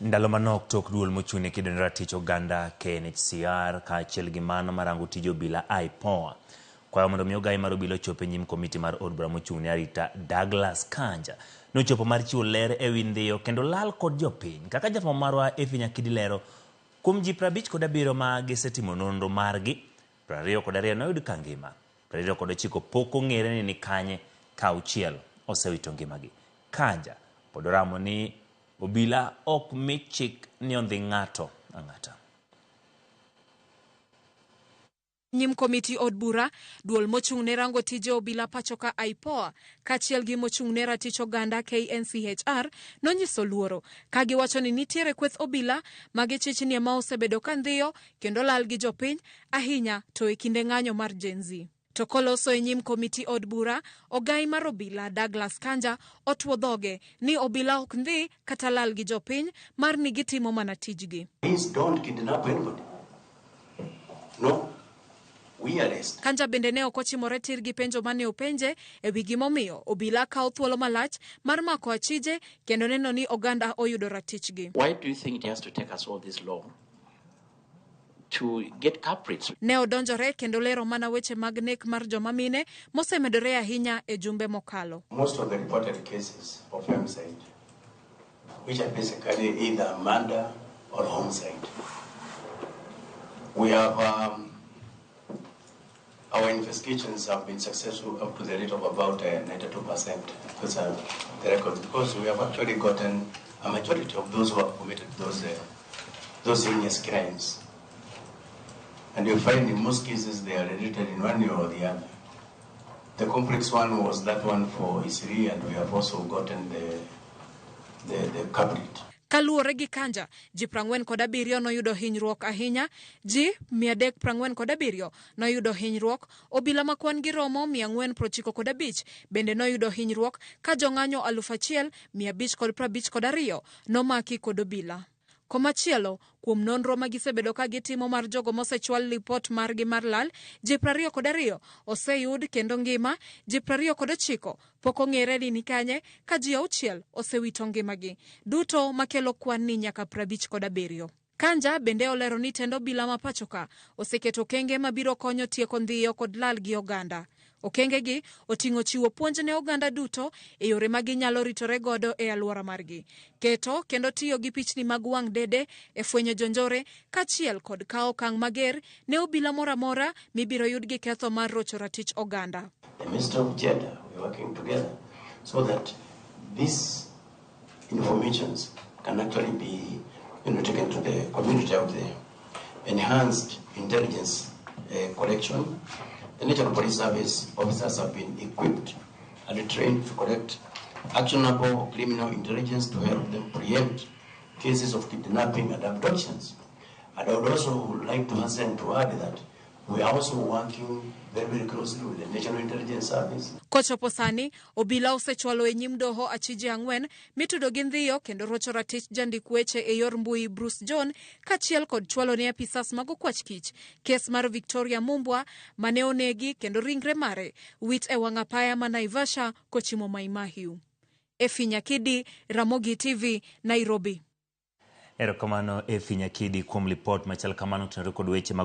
Ndalo manok tok duol mochung' ne kedo ne ratich oganda KNHCR kaachiel gi mano marango tij obila IPOA kwayo mondo mi ogai mar obila ochop e nyim komiti mar od bura mochung' ne arita Douglas Kanja nochopo mar chiwo ler e wi ndhiyo kendo lal kod jopiny. Kaka jafwambo marwa Effie Nyakidi lero, kuom ji 57 ma gisetimo nonro margi, 22 noyud ka ngima, 29 pok ong'ere ni nikanye ka auchiel osewito ngimagi. Kanja pod oramo ni Obila ok mi chik ni ondhi ng'ato ang'ata. Nyim komiti od bura, duol mochung' ne rango tije obila pachoka IPOA kaachiel gi mochung' ne ratich oganda KNCHR nonyiso luoro ka giwacho ni nitiere kweth obila ma gichich ni ema osebedo ka ndhiyo kendo lal gi jopiny ahinya to e kinde ng'anyo mar Gen Z. To koloso e nyim komiti od bura, ogai mar obila Douglas Kanja otwo dhoge ni obila ok ndhi kata lal gi jopiny mar ni gitimo mana tijgi. Please don't kidnap anybody. No, we arrest. Kanja bende ne ok ochimore tir gi penjo mane openje e wi gimomiyo obila kawo thuolo malach mar mako achije kendo neno ni oganda oyudo ratichgi. Why do you think it has to take us all this long to get culprits? Ne odonjore kendo lero mana weche mag nek mar joma mine mosemedore ahinya e jumbe mokalo. Most of the reported cases of femicide, which are basically either murder or homicide, we have our investigations have been successful up to the rate of about 92%. Those are the records, because we have actually gotten a majority of those who have committed those heinous crimes. And you find in most cases they are related in one way or the other. The complex one was that one for Isiri, and we have also gotten the culprit. Kaluwore gi Kanja, ji 47 noyudo hinyruok ahinya, ji 347 noyudo hinyruok, obila ma kwan gi romo 495 bende noyudo hinyruok ka jong'anyo 1552 nomaki kod obila. Komachielo, kuom nonro ma gisebedo ka gitimo mar jogo mosechwal lipot margi mar lal, ji 22 oseyud kendo ngima, ji 29 pok ong'ere ni nikanye ka ji auchiel osewito ngimagi, duto makelo kwan ni nyaka 57. Kanja bende olero ni tend obila ma pachoka oseketo okenge mabiro konyo tieko ndhiyo kod lal gi oganda. Okengegi oting'o chiwo puonj ne oganda duto e yore ma ginyalo ritore godo e alwora margi, keto kendo tiyo gi pichni mag wang' dede e fwenyo jonjore kaachiel kod kawo okang' mager ne obila moro amora mibiro yud gi ketho mar rocho ratich oganda. The Minister of Gender, we are working together so that these informations can actually be taken to the community out there. Enhanced intelligence collection. The National Police Service officers have been equipped and trained to collect actionable criminal intelligence to help them preempt cases of kidnapping and abductions. And I would also like to hasten to add that we are also working very, very closely with the National Intelligence Service. Kochopo sani, obila osechwalo e nyim doho achije ang'wen mitudo gi ndhiyo kendo rocho ratich jandik weche e yor mbui Bruce John kaachiel kod chwalo ne apisas mag okwach kich kes mar Victoria Mumbwa mane onegi kendo ringre mare wit e wang' apaya ma Naivasha kochimo Mai Mahiu. Effie Nyakidi, Ramogi TV, Nairobi. Erokamano Effie Nyakidi kuom lipot machal kamano tenore kod weche mag